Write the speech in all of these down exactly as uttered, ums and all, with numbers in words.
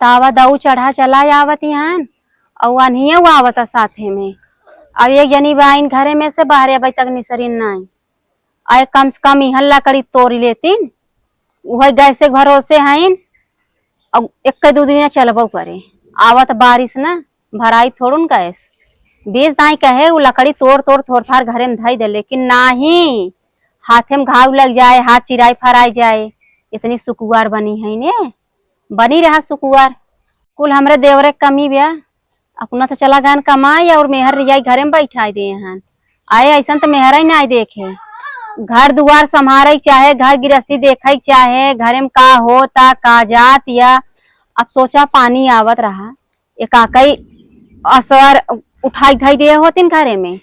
तावा दऊ चढ़ा चला आवत हन, अउ अनहियो आवत साथे में। अब एक जनी बाइन घरे में से बाहरे अबे तक निसरिन नाई। आए कम से कम इहन लकड़ी तोड़ लेतिन, उहे गैसे के भरोसे हइन। अउ एक दू दिन चलबो करे, आवत बारिश ना, भराई थोड़ुन गैस। बीस दाई कहे उ लकड़ी तोड़ तोड़ थोड़ थार घरे में धई दे, लेकिन नाही, हाथे में घाव लग जाए, हाथ चिराई फराई जाए। इतनी सुकुवार बनी है ने, बनी रहा सुकुवार। कुल हमरे देवरे क कमी ब्या, अपना तो चला गन कमाई और मेहर रियाई घरे में बैठाई दे हन। आए ऐसन तो मेहर ही नाई देखे, घर दुआर संभारे के चाहे, घर गृहस्थी देखे के चाहे, घरे में का होता का जात या। अब सोचा पानी आवत रहा, एकाकई असर उठाई धई दिए होतिन घरे में।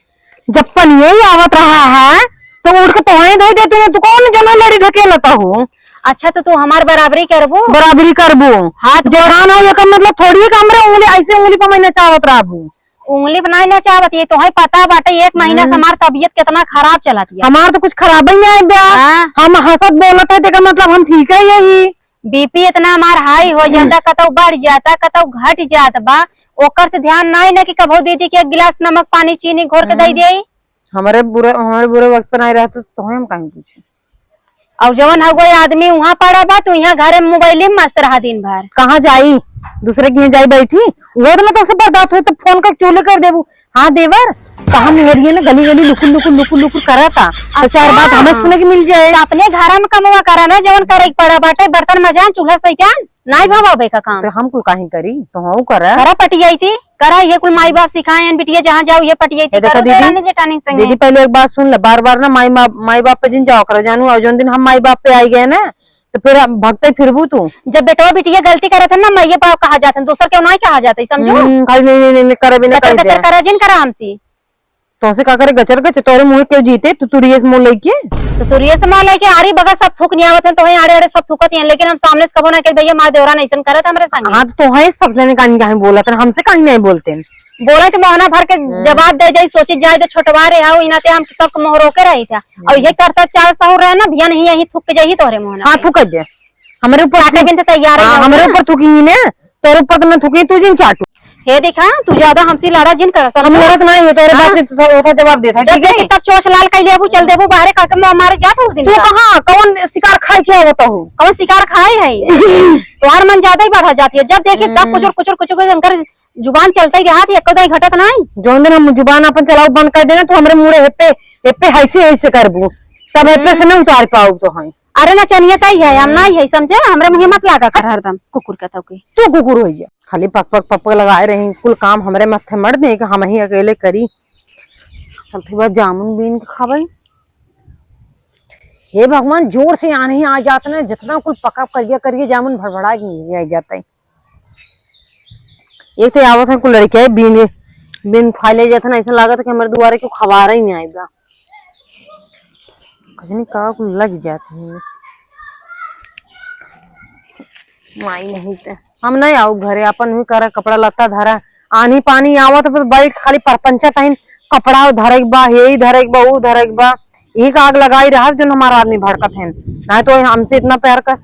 जब पनिया ही आवत रहा है, तो उठ के तोहे धई देती ना, तू कौन जनो लड़ी ढकेलता हो? अच्छा, तो तू हमार बराबरी करबू? बराबरी करबू। हाथ जे गोड़ धान है, एकर मतलब थोड़ी है कि हमरे उंगली, ऐसे उंगली पर मैं नचावत रहबू। उंगली पर नाई नचावत, ये तोहे पता बाटे, एक महीना से हम्म। हमार तबीयत कितना खराब चलत है। हमार तो कुछ खराब ही नहीं बा। हाँ। हम हंसत बोलत है, तेकर मतलब हम ठीक है यही। बीपी इतना हमार हाई हो हम्म। जाता, कतौ बढ़ जाता, कतौ घट जात बा, ओकर तो ध्यान नाई ना कि कभो दीदी के एक गिलास नमक पानी चीनी घोर के दे हम्म। दे। हमरे बुरे, हमरे बुरे वक्त पे नाई रहत तो तोहे हम काहे पूछे? और जवन हगो आदमी वहाँ पड़ा बा, तू यहाँ घरे में मोबाइल में मस्त रहा दिन भर। कहाँ जाई? दूसरे के यहाँ जाई बैठी? वो तो मैं तोसे बर्दाश्त हो तो फोन कर चूल्हे कर देबू। हाँ देवर, कहाँ मेहरिया ने गली गली लुकुर लुकुर लुकुर लुकुर करा था, तो चार बात अच्छा। हमें सुने के मिल जाए। तो अपने घर में कमवा करा ना, जवन करे के पड़ा बाटे, बर्तन मजान, चूल्हा सैतान, नाई भवावे का काम। तो हम कुल काहे करी, तो हऊ करा। करा पटियाई थी, करा, ये कुल माई बाप सिखाए हैं, बिटिया जहाँ जाओ ये पटियाई थी, ये देखो करो दीदी, देरानी जेठानी संगे। दीदी पहले एक बात सुन ले, बार बार ना माई बाप, माई बाप पे जिन जाओ करो जानू, और जौन दिन हम माई बाप पे आई गए ना, तो फिर अब भगते फिरबू तू। जब बेटवा बिटिया गलती करत है ना, माई बाप कहा जात है, दूसर केहू नाई कहा जात है, समझो? हम्म, खाली नहीं, नहीं, नहीं, नहीं, करे बिना कचर कह कचर दे। करा जिन करा हमसे। तोसे का करे गचर गच, तोरे मुँहे केहू जीते, तू तुरिये से मुँह लइके। तो तुरिये से मुँह लइके आरी बगल सब थूक नियावत हैं, तोहे आड़े आड़े सब थूकत हैं, लेकिन हम सामने से कबो ना कही, "भैया, मार देवरा ऐसन करत हमरे संगे।" हाँ, तो तोहे सब जने कानी काहे बोलत हैं, हमसे काहे नहीं बोलते हैं? बोले तो मोहना भर के हम्म। जवाब दे जाई, सोची जाए तो छोटवा रहे हो, इनाते हम सब मोह रोके रही था। और हम्म। ये करता चाल सहूर रहे ना, भैया नहीं यहीं थूक के जाई तोहरे मोहना हाँ, पे। थूक दे। हमरे ऊपर चाटे थूक। बिन तो तैयार हाँ, है हमरे ना। ऊपर थूकी ही ने, तोरे ऊपर तो मैं थूकी, तू जिन चाटू। हे देखा, तू ज्यादा हमसे लड़ा जिन कर, हम समझो? लड़त नहीं हो, तोरे हाँ। बात के तो होता जवाब देता, जब ठीक है? देखी तब चोंच लाल कइ लेबू, चल देबू बाहरे, काके मुँह मारे जात हो दिन तू का। कहाँ, कौन शिकार खाए के आवत हो? कौन शिकार खाए है? तोहार मन ज्यादा ही बढ़ा जाती है। जब देखी तब हम्म। कुचुर, कुचुर, कुचुर, कुचुर, इनकर जुबान चलते ही रहत है, एको दाई घटत नहीं। जौन दिन हम जुबान अपन चलाऊ बंद कर देना, तो हमरे मुड़े हेप्पे, हेप्पे हैसे, हैसे करबू, तब हेप्पे से हम्म। नहीं उतार पाऊ तो हैं। अरे नचनिया तई है, हम हम्म। नहीं है, समझे? हमरे मुँहे मत लागा कर हरदम, कुकुर के तौके। तू कुकुर हो जा। खाली पक पक पक पक लगाए रही, कुल काम हमरे माथे मर दे कि हम ही अकेले करी। चलते बा जामुन बीन के खाबई। हे भगवान, जोर से आन्ही आ जात ना, जितना कुल पका करिया करिया जामुन भड़भड़ा के नीचे आ जाता है। एक तो आवत है कुल लड़के बीन, बीन खा ले जात ना, ऐसा लागत है कि हमारे दुआरे क्यों खबारा ही नहीं आएगा। कजनी का कुल लग जात है। माई नहीं ते। हम नहीं आऊ घरे, अपन ही करा कपड़ा लत्ता धरा। आन्ही पानी आवत बा, बैठ खाली परपंचा टाइम कपड़ा धरे के बा, हे ही धरे के बा, ऊ धरे के बा। यही का आग लगाई रहत जोन हमारा आदमी भड़कत हैं। नहीं तो हमसे इतना प्यार कर।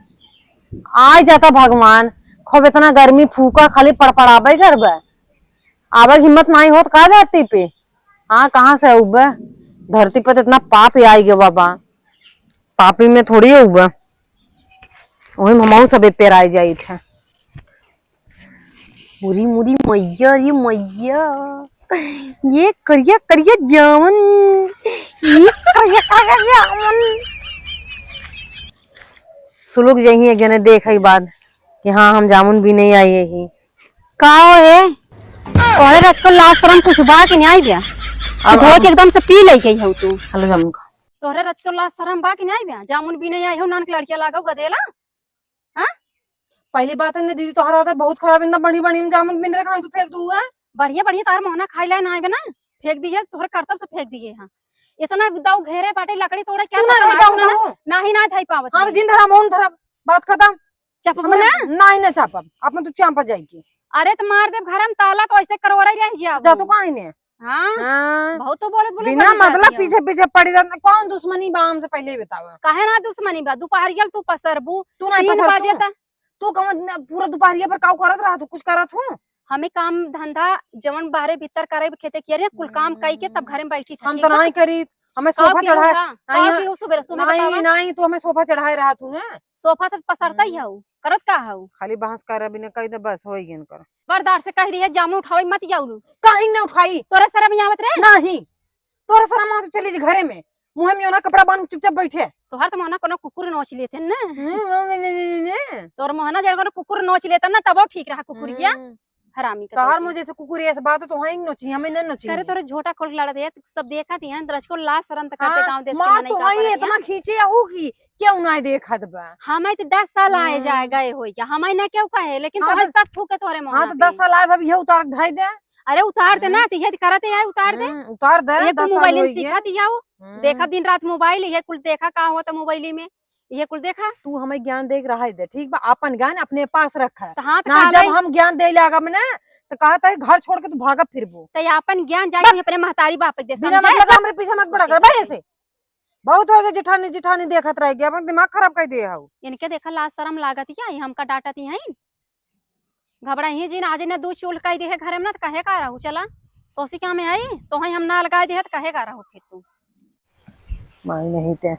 आ जाता भगवान, खूब इतना गर्मी फूका, खाली पड़पड़ाबे करबे। आवे के हिम्मत नहीं होत का धरती पे? हाँ, कहाँ से उबे? धरती पे तो इतना पाप ही आई गया बाबा, पापी में थोड़ी उबे। वही में हमहू सब पेराई जाई थे। मुरी मुरी मैया रे मैया, ये करिया करिया जामुन, ये करिया करिया जामुन। सुलुक जही एक जने देखे के बाद कि हाँ, हम जामुन बीने आई ही। का हो हे? तोहरे रचको लाज शरम कुछ बा कि नहीं बा? अब, धो अब के एकदम से पी ले गई हो तू। हेलो जामुन का। तोहरे रचको लाज शरम बा कि नहीं बा? जामुन बीने आई हो, नान के लड़किया लागो गदेला। हाँ? पहली बात है ना दीदी, तोहरा आदत बहुत खराब, इतना बड़ी बड़ी जामुन बिन रखा है, तू फेंक दू है। बढ़िया बढ़िया तार मोहना खाई लाए ना आवे ना, फेंक दी है, तोहरे करतब से फेंक दिए हाँ। इतना दाऊ घेरे बाटे, लकड़ी तोड़े क्या तू ना करता रही है, दाऊ तू ना, तू। ना ही ना धाई पावत हाँ, तो नहीं। जिन धरा मोहन धरा, बात खत्म। चपबू हमरे ना? नहीं ना चापब, अपन तू चापा जाएगी। अरे तो मार देब घर में ताला, तो ऐसे करवरा ही रह जाबू। जा तो काहे ने? हाँ? हाँ। बहुत तो बोलत बोलत बिना बन जाती मतलब हो। पीछे पीछे पड़ी रहत, कौन दुश्मनी बा हमसे पहले ही बतावा। काहे ना दुश्मनी बा? दोपहरिया तू पसरबू, तू नहीं तीन पसर बजे तू। तक। तू कवन न, पूरा दुपहरिया भर काऊ करत रहा, तू कुछ करत हो? हमें काम धंधा जवन बाहरे भीतर करे, खेते किया रे, कुल काम कई के तब घरे में बैठी था, हम ठीक तो बा? नहीं करी, हमें काऊ सोफा किया चढ़ाए, होगा? नहीं, काऊ हाँ। किया हो सुबह, तू हमें नहीं, बतावा। नहीं, तू हमें सोफा चढ़ाए रहा तू ना। सोफा तो पसरता ही हम्म। हऊ, करत का हऊ? खाली बहस कर, बिना कह दे, बस हो ही गन कर। बरदार से कह रही है, जामुन उठावे मत जाऊ रू। कहीं ना उठाई। तोरे शरम आवत रे? नहीं, तोरे शरम आवत चली जी घरे में, मुँह में ना कपड़ा बांध के चुपचाप बैठे। तोहर तो मोहना कोनो कुकुर नोच लेते ना। हम्म, वे, वे, वे, वे, वे। तोर मोहना जर कोनो कुकुर नोच लेता ना, तबो ठीक रहा कुकुरिया। हम्म। हरामी का तोहर तोके। मुँह जैसे कुकुर ऐसे बात तो वहीं नोची, हमें नहीं नोची। करे तोरे झोटा खोल के लड़त है, सब देखत ही हैं, दरज को लाज शरम तक करते हाँ, गाँव देश के मार मनई तो का वहीं करत इतना हैं। खींचे आहू की, क्यों नहीं देखत बा? हमें तो दस साल आए हम्म। जाए गए होई क्या? हमें ना क्यों कहे, लेकिन हाँ, तोहर तो सब फूके तोरे मोहना हाँ, तो पे। दस साल आए भाभी, ये उतार के धई दे। अरे उतार दे हम्म। ना, तो ये करत है, उतार दे। हम्म, उतार दे, ये तो दस साल मोबाइल में होई गया। सीखत ही आओ। हम्म। देखा दिन रात मोबाइल, ये कुल देखा का होता मोबाइल में, ये कुल देखा। तू हमें ज्ञान दे के रहा दे, ठीक बा? अपन ज्ञान अपने पास रखा। तो हाँ, तो ना, का जब भाई? हम ज्ञान दे लागब ना, तो कहत है घर छोड़ के तू भागत फिरबो। तो ये अपन ज्ञान जाए बस। तू अपने महतारी बाप के दे, बिना समझे? मतलब हमरे पीछे मत पड़ा कर, भाई ऐसे। बहुत हो गए जेठानी, जेठानी देखत रह गया, अपन दिमाग खराब कर दिए हऊ। इनके देखा लाज शरम लागत या, ये हमका डांटत ही हैं। घबरा ही जिन, आज ने दू चूल कह दे है घरे में ना, तो कहे का रहू, चला, तोसी का में आई, तो हम ना लगा दे है, तो कहे का रहू फिर तू। माई नहीं ते,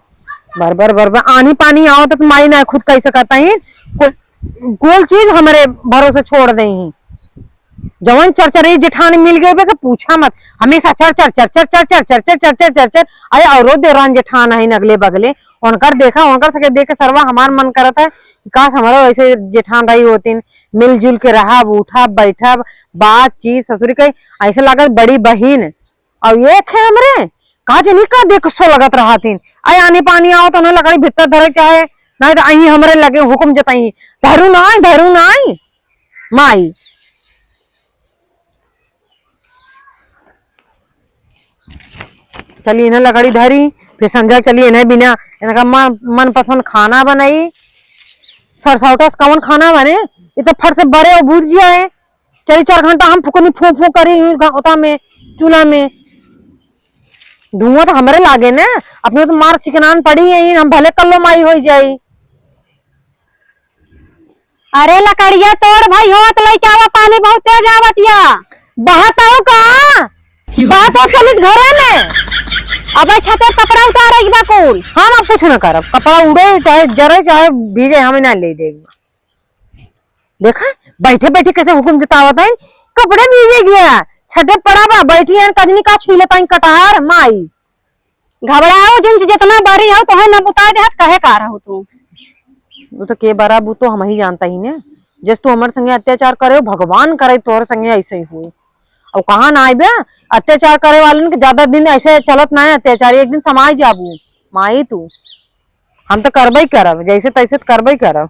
बर बर, बर बर, आनी पानी आओ तो माई ना खुद कह सकता ही, कुल, कुल चीज हमरे भरोसे छोड़ दे ही। जवन चरचरी जेठान मिल गए बे के पूछा मत, हमेशा चर चर चर चर। अरे औरो देवरान जेठान है अगले बगले, उनकर देखा, उनकर सके देख के सरवा हमार मन करत है कि काश हमारा ऐसे जेठान रही होतीन, मिलजुल के रहब, उठब, बैठब, बातचीत, ससुरी कही ऐसे लागत बड़ी बहिन। और ये थे हमरे, का जनी का देख सो लगत रहतीन। अरे आनी पानी आओ तो उन्हें लकड़ी भीतर धरे चाहे, नहीं तो अहीं हमरे लगे हुक्म जताई, धरू ना आई, धरू ना आई। माई। चली इन्हें लकड़ी धरी, फिर संझा चली इन्हें बिना, इनका मन, मनपसंद खाना बनाई। सरसौटा से कौन खाना बने? ये तो फट से बरे और भूज जाए। चली चार घंटा हम फुकनी फूंक फूंक करी हुई गा-, ओता में, चूल्हा में। धुआं तो हमरे लागे ना, अपने तो मार चिकनान पड़ी है, हम भले कल्लो माई होई जाई। अरे लकड़िया तोड़ भाई, होत लइके आवा, पानी बहुत तेज आवत या। बहत आऊ का? बहत हो चलित घरे में। अबे छते कपड़ा उतारे के बा कुल। हम अब कुछ न करब, कपड़ा उड़े चाहे जरे चाहे भीजे, हमें ना ले देगी। देखा, बैठे बैठे कैसे हुक्म जतावत है, कपड़ा भीजे गया, छते पड़ा बा, बैठी है, कजनी का छीलत है कटहर, माई। घबराओ जिन, जितना बड़ी हो, तोहे न बुता देहत, कहे का रहू तू? वो तो के बड़ा, वो तो हम ही जानता ही ने। जस तू हमर संगे अत्याचार करे, भगवान करे तोहर संगे ऐसे ही होए। और कहाँ ना आइबे, अत्याचार करे वालन के ज्यादा दिन ऐसे चलत ना है अत्याचार, एक दिन समाज जाबू, माई तू। हम तो करबे ही करब, जैसे तैसे तो करबे ही करब।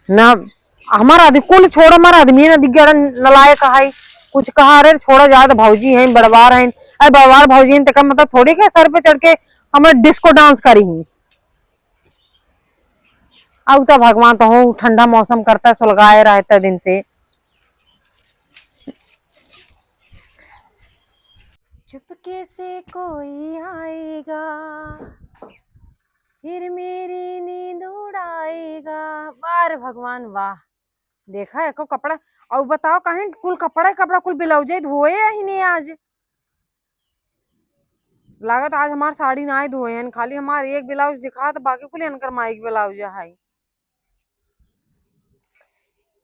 ना, हमार आदमी, कुल छोड़, हमार आदमी ना दिग्गड़ नलायक है। कुछ कहा, "अरे छोड़ा जाए तो भौजी हैं, बड़वार हैं।" अरे बड़वार भौजी हैं, तेका मतलब थोड़ी के सर पे चढ़ के हमें disco dance करी ही। अब तो भगवान तो हो, ठंडा मौसम करता है, सुलगाए रहता है दिन से। चुपके से कोई आएगा, फिर मेरी नींद उड़ाएगा। वाह रे भगवान, वाह। देखा, एको कपड़ा, और बताओ, कहीं कुल कपड़ा, कपड़ा कुल ब्लाउजे धोए ही नहीं आज। लागत आज हमार साड़ी नाय धोए हैं, खाली हमार एक ब्लाउज दिखा, तो बाकी कुल इनकर माई के ब्लाउज है।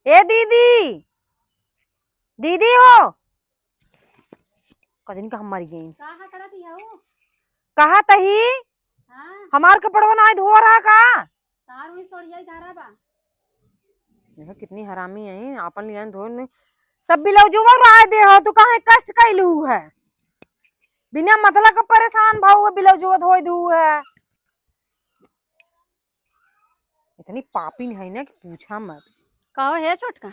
ए दीदी, दीदी हो, कजनी का हम मर गई। का करत हऊ? कहा तही? हाँ। हमार कपड़वा ना धो रहा का? तार हुई सोड़िया धारा बा। देखो कितनी हरामी है, आपन लियान धो ने। सब ब्लाउजवा राय दे हो, तू काहे कष्ट कैलू है? बिना मतलब के परेशान भाऊ है, ब्लाउजवा धोए दू है। इतनी पापिन है ना कि पूछा मत। का हे छोटका,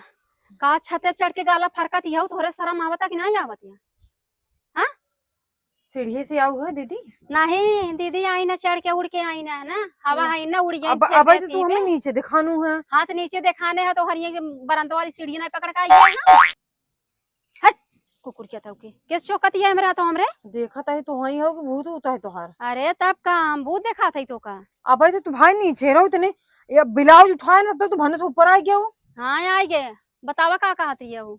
का छते पे चढ़ के गाला फरकत हऊ, तोहरे शरम आवता कि नहीं आवत या? हाँ? सीढ़ी से आऊ है दीदी? नहीं दीदी, आई ना चढ़ के, उड़ के आई ना, है ना? हवा हम्म। है ना, उड़ जाए अब, फेंक अब दे तो तू सीधे। हमें नीचे दिखानू है। हाथ नीचे दिखाने है तो हरिये के बरंदवा वाली सीढ़ी ना पकड़ के आई है ना? हट, कुकुर क्या था ओके? केस चौकत ये हमरा तो हमरे? देखत है तो वही हो कि भूत होता है तोहार। अरे तब का हम भूत देखात है तो का? अबे तो तू भाई नीचे रहो इतने, ये ब्लाउज उठाए ना तो तू भने से ऊपर आ गया हो। हाँ, आ गए। बतावा का कहत हिया हो?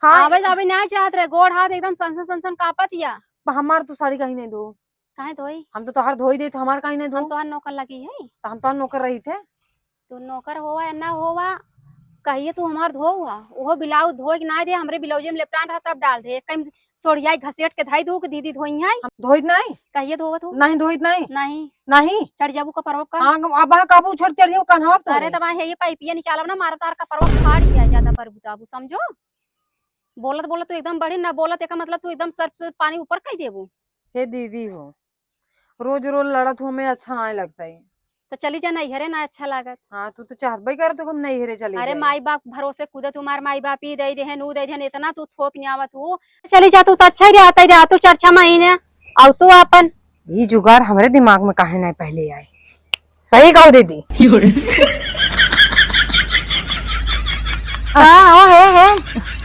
हाँ। आवे जावे ना चाहत रहे, गोड़ हाथ एकदम सनसन सनसन कांपत हिया। हमार तू साड़ी कहीं नहीं दो। काहे धोई? हम तो तोहार धोई देत, हमार काहे नहीं हम धो? तोहार नौकर लगी है। तो हम तोहार नौकर रही थे। तू नौकर होवा या ना होवा, कहिए तू हमार धोवा। ओहो ब्लाउज धोए के ना दे, हमरे ब्लाउजे में लेपटान रहा तब डाल दे। एक कहीं सोड़ियाई घसेट के धाई दू कि दीदी धोई है। हम धोइत नहीं। कहिए धोवत हो? नहीं धोइत नहीं। नहीं। नहीं। चढ़ जाबू कपरवा का। हाँ, अब हाँ काबू छोड़ चढ़ जाऊ कान्हा पर। अरे तब ये पाइपिया निकालब ना, मारा तार कपरवा फाड़ दिया ज्यादा पर बुताबू, समझो? बोलत बोलत तू एकदम बढ़ी ना बोलत, एका मतलब तू एकदम सर से पानी ऊपर कह देबू। हे दीदी हो, रोज रोज लड़त हो, हमें अच्छा नाहीं लगता है। तो चली जा नैहरे, ना अच्छा लागत। हाँ, तू तो चाहबे कर तो हम नैहरे चली अरे जाए। माई बाप भरोसे कूदत, तुम्हार माई बाप ई दे देहन, ऊ दे देहन, इतना तू थोप न्यावत हो। चली जा तू तो अच्छा ही रहता ही रहा तू चार छह महीने, और तू अपन। ई जुगाड़ हमरे दिमाग में काहे नहीं पहले आए? सही कहो दीदी। हाँ, ओ हे, हे।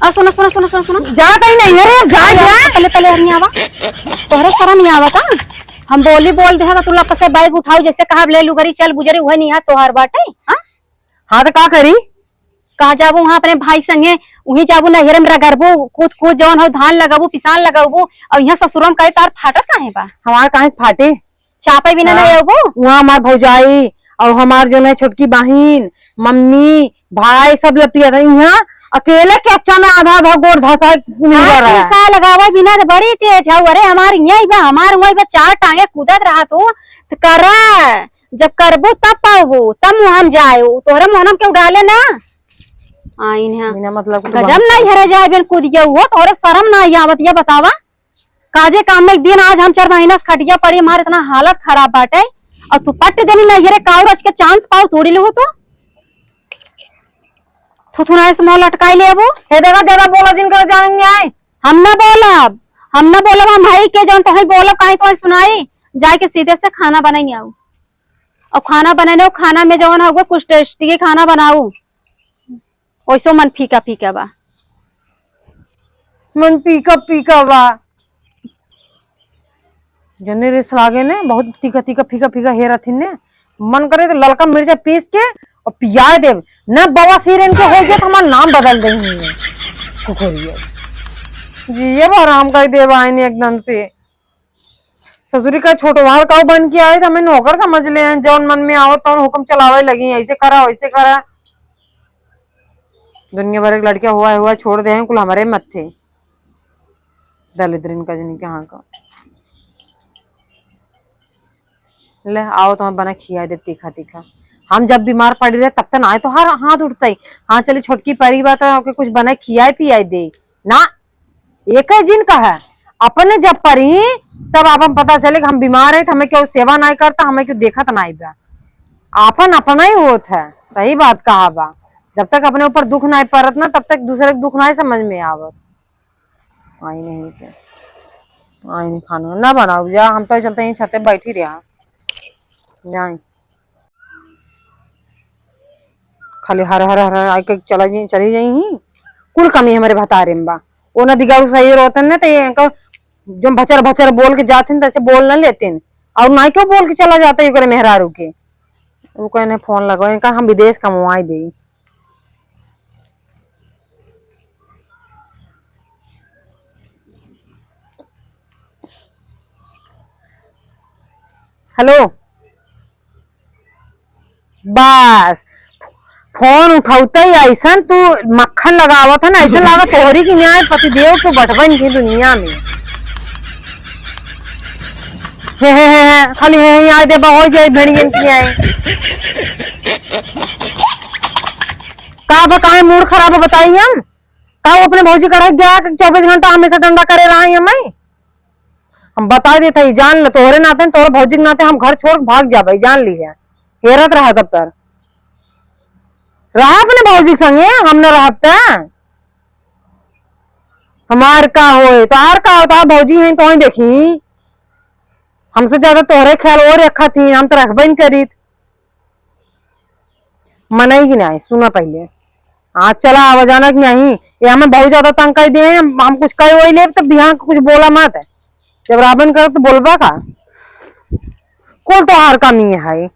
आ, सुनो, सुनो, सुनो, सुनो, सुनो। जा कहीं नहीं, अरे, जा, जा। पहले, पहले हर नहीं आवा। तोहरे शरम नहीं आवा का? हम बोली बोल दे, तो तू लपसे बैग उठाऊ, जैसे कहा, "ले लुगरी, चल बुजरी", वह नहीं है, तोहार बाटे, हाँ? हाँ, तो का करी? कहाँ जाबू वहाँ अपने भाई संगे, वहीं जाबू नैहरे में रगड़बू, कूद कूद जौन हो धान लगबू, पिसान लगबू, और यहाँ ससुरम कहे तार फाटत काहे बा? हमार काहे फाटे? चापे बिना हाँ। नहीं अउबू? वहाँ हमार भौजाई और हमार जौन है छोटकी बहिन, मम्मी, भाई सब लपिया था। यहाँ अकेले के अच्छा में आधा आधा गोड़ धसा मिल हाँ, रहा है। पिसा लगावे बिना तो बड़ी तेज हऊ। अरे हमार यहाँ बा, हमार वहीं बा, चार टांगे कूदत रहा तू, तो करा। जब करबू तब पाबू, तब मुँह हम जाए, उ तोहरे मुँह हम केहू डाले ना। आइन है। बिना मतलब के तू गजब बात नहीं हरे जाए बिन कूद गया हुआ, तोहरे शर्म ना आई आवत, ये बतावा। काजे काम में दिन आज हम चार महीना से खटिया पड़ी, हमार इतना हालत खराब बाटे, और तू पट देनी नहीं हरे, काऊ रच के चांस पाओ तोड़ी लेहू तो। थुथुनाए से मुँह लटकाई लेबू। हे देखा, ज्यादा बोला जिन कर जान में आए। हम ना बोलब, हम ना बोलब, हम हई के जौन तोहई बोलब, काहे तोहई सुनाई, जाए के सीधे से खाना बनाई आऊ। और खाना बनाने, खाना में जौन होगा कुछ टेस्टी खाना बनाऊ, वैसो मन फीका फीका बा। मन फीका फीका बा। जने रिस लागे ने, बहुत तीखा तीखा फीका फीका हे रहथिन ने। मन करे तो ललका मिर्चा पीस के और पियाए देब। ना बवासीर इनके हो गया तो हमार नाम बदल देंगे। कुकुरिया। जी, ये आराम कर देब आइन एकदम से। ससुरी का छोटवार काऊ बन के आए, तो हमें नौकर समझ ले हैं, जौन मन में आओ तौन हुक्म चलावे लगी, ऐसे करा, वैसे करा। दुनिया भर के लड़कियां हुआ है, हुआ छोड़ दे हैं, कुल हमारे मत थे। दलिद्रिन का जनी के हाँ का। ले, आओ तो हम बना खिया दे तीखा तीखा। हम जब बीमार पड़ी रहे, तब तक ना आए तो हर हाथ उठता ही। हाँ, चली छोटकी परी बात है, ओके कुछ बना खियाए पियाए दे। ना, एक ही जिन का है, अपने जब परी, तब आपन पता चले कि हम बीमार है, तो हमें क्यों सेवा नहीं करता, हमें क्यों देखत नहीं बा। आपन अपना ही होत है, सही बात कहा बा। जब तक अपने ऊपर दुख नहीं परत ना, तब तक दूसरे के दुख नहीं समझ में आवत। आई नहीं के, आई नहीं खाना ना बनाओ जा, हम तो चलते ही छते बैठी रहा। जाए। खाली हर हर हर हर आके चला जाई, चली जाई ही। कुल कमी हमारे भतारे में बा। वो ना दिगाऊ सही रहतन ना, तो ये इनका जो भचर भचर बोल के जाते हैं, तैसे बोल ना लेते हैं। और ना क्यों बोल के चला जाता है, ओकरे मेहरारू के। वो कहने फोन लगाओ, इनका हम विदेश कमवाई दे। हेलो, बस फोन उठौते ही ऐसन तू मक्खन लगावत है ना, ऐसन लागत तोहरी की न्याय पतिदेव के बटवन की दुनिया में। हे, हे, हे, हे, खाली हे, हे, आए दे, बा, हो जाए भेड़ियन की आए। का बा, काहे मूड खराब है, बताई हम? का वो अपने भौजी का रह गया कि चौबीस घंटा हमेशा डंडा करे रहा है हमें? हम बता देते ही, जान ले, तोहरे नाते, तोहरे भौजी के नाते हम घर छोड़ के भाग जाबे, जान ली है। हेरत रहा तब तर। रहा अपने भौजी के संगे, हम न रहब त। हमार का होए, तोहार का होए, तोहार भौजी हैं, तोहें देखी। हमसे ज्यादा तोहरे ख्याल और रखा थी, हम तो रखबे न करीत। मनई की नाई, सुना पहिले। हाँ, चला आवा जाना की नाई। ये हमें बहुत ज्यादा तंग कर दिए हैं, हम, हम कुछ कहे वही लेब, तब बिहान को कुछ बोला मत। जब रावन करब, तो बोलबा का? कुल तोहार कमी है।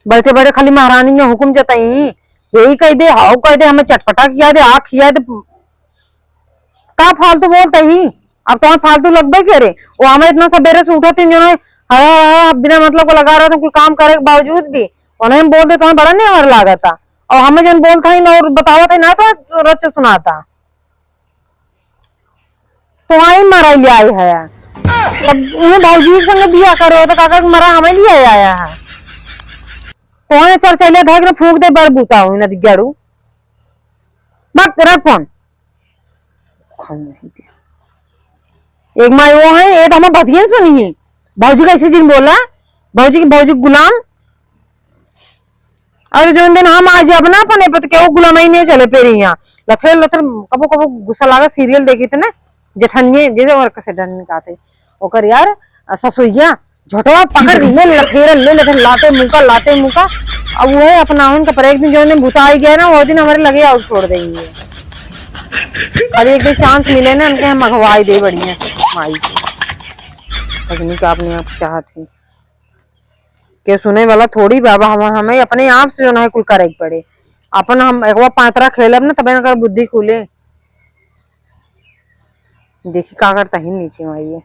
बैठे बैठे खाली महारानी में हुकुम जताई, यही कह दे, हाउ कह दे, हमें चटपटा खिया दे, आ खिया दे। का फालतू बोलत ही? अब तुम्हें फालतू लगबे करे। वो हमें इतना सबेरे से उठत ही, जो है, हा, हा, हा, बिना मतलब को लगा रहा था, कुल काम करे के बावजूद भी उन्हें हम बोल दे, तुम्हें बड़ा नहीं हमारे लागत था। और हमें जन बोलत ही ना और बतावत ही ना, तो रच सुनाता। तो आई मराई ले आए है। तब उन्हें भौजी के संग बिया करो, तो काका के मरा हमें लिए आया है। कौन है चरचैले धर के फूंक दे, बड़ बूता हुई ना दिग्गाड़ू। बक, रख फोन। खाऊं नहीं दिया। एक माई वो है, ये तो हमें बतियन सुनी है। भौजी कैसे दिन बोला, भौजी की, भौजी गुलाम। अरे जौन दिन हम आज अपना अपने पति के वो गुलाम ही नहीं चले पेरी यहाँ। लथेर लथेर कबो कबो गुस्सा लागा, सीरियल देखी थे ना, जेठनिये, जैसे और कैसे डर निकाते। ओकर यार, अ, ससुइया, झोटवा पकड़ ले, लथेर ले, लथेर लाते मुका, लाते मुका। अब वो है अपना उनका पर एक दिन जौन दिन भुताई गया ना, वो दिन हमारे लगे आउट छोड़ देंगे। खाली एक दिन चांस मिले ना, उनके हम अगवाई दे बढ़िया से, माई के। पत्नी का अपने आप चाहत है। के सुने वाला थोड़ी बाबा, हम, हमें अपने आप से जो ना है कुल करे के पड़े। अपन हम एक बार पात्रा खेलब ना, तबे ना कर बुद्धि खुले। देखी का करता ही नीचे में आइए।